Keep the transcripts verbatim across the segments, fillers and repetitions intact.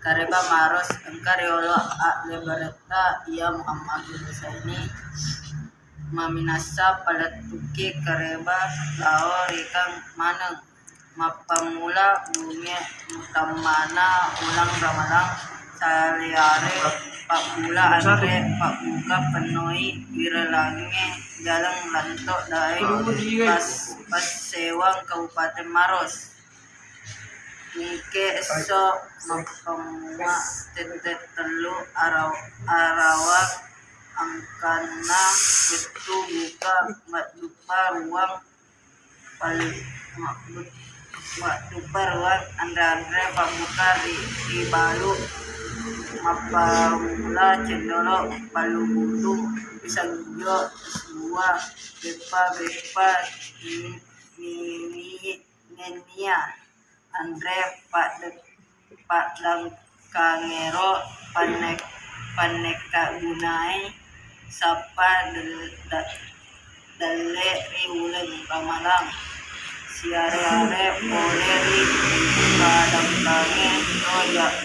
Kareba maros engka riolo alléberetta iya Muhammad Husaini maminasa palettuki kareba lao rikang maneng. Mappammula bunge mutammana uleng Ramalang, saliyare pabbula anre pabbuka pennoi wirelangnge jaleng lanto daeng pas-, passewang Kabupaten Maros. Engke esso mappammula tette tellu arau-, arawa angkanna wettu buka madduppa ruang pal-, madduppa ruang anre-anre pabbuka ri, ribalu mappammula cendolo, pallu butung, pisang ijo, es buah, beppa, beppa, mi-, mi-, mi-, nennia anre padde-, paddangkangero panne-, pannekka gunai sappa del-, da-, dalle ri uleng Ramalang. Siare-are pole ri padangkange ro ja-,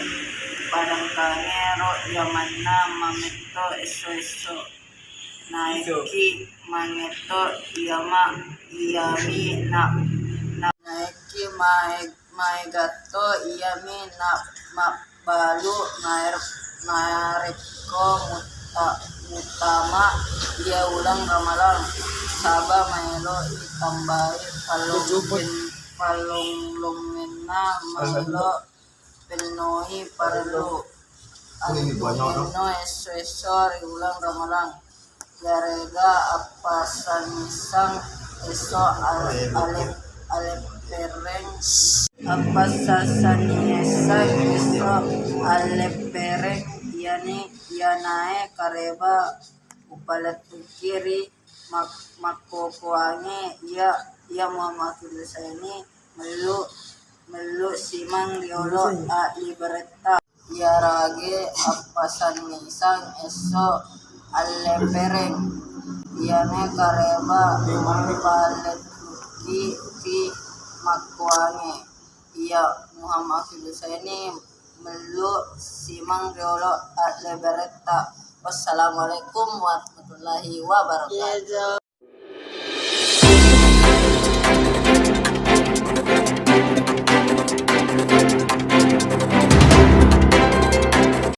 padangkange ro jamanna mametto esso-esso. Naekki mangetto iyama, iyami na, na, naekki mae-, maegatto iyami na mabbalu naer-, narekko mutta-, muttama iya uleng Ramalang, saba maelo itambai pallong-, pallong-longenna maelo pennoi parellu. Antungenno esso-esso ri uleng Ramalang. Iyarega appassanissang esso ale-, ale-, alepereng. Appassanissang esso alepereng iyani, iyanae kareba upalettuki ri mak-, makkokoangnge iya, iya Muhammad Husaini mellu, mellu simang riolo alléberetta. Iyarage appassannisang esso allépereng, iyanae kareba upalettuki ri makkoangnge iya Muhammad Husaini mellu simang riolo alléberetta. Wassalamualaikum warahmatullahi wabarakatuh.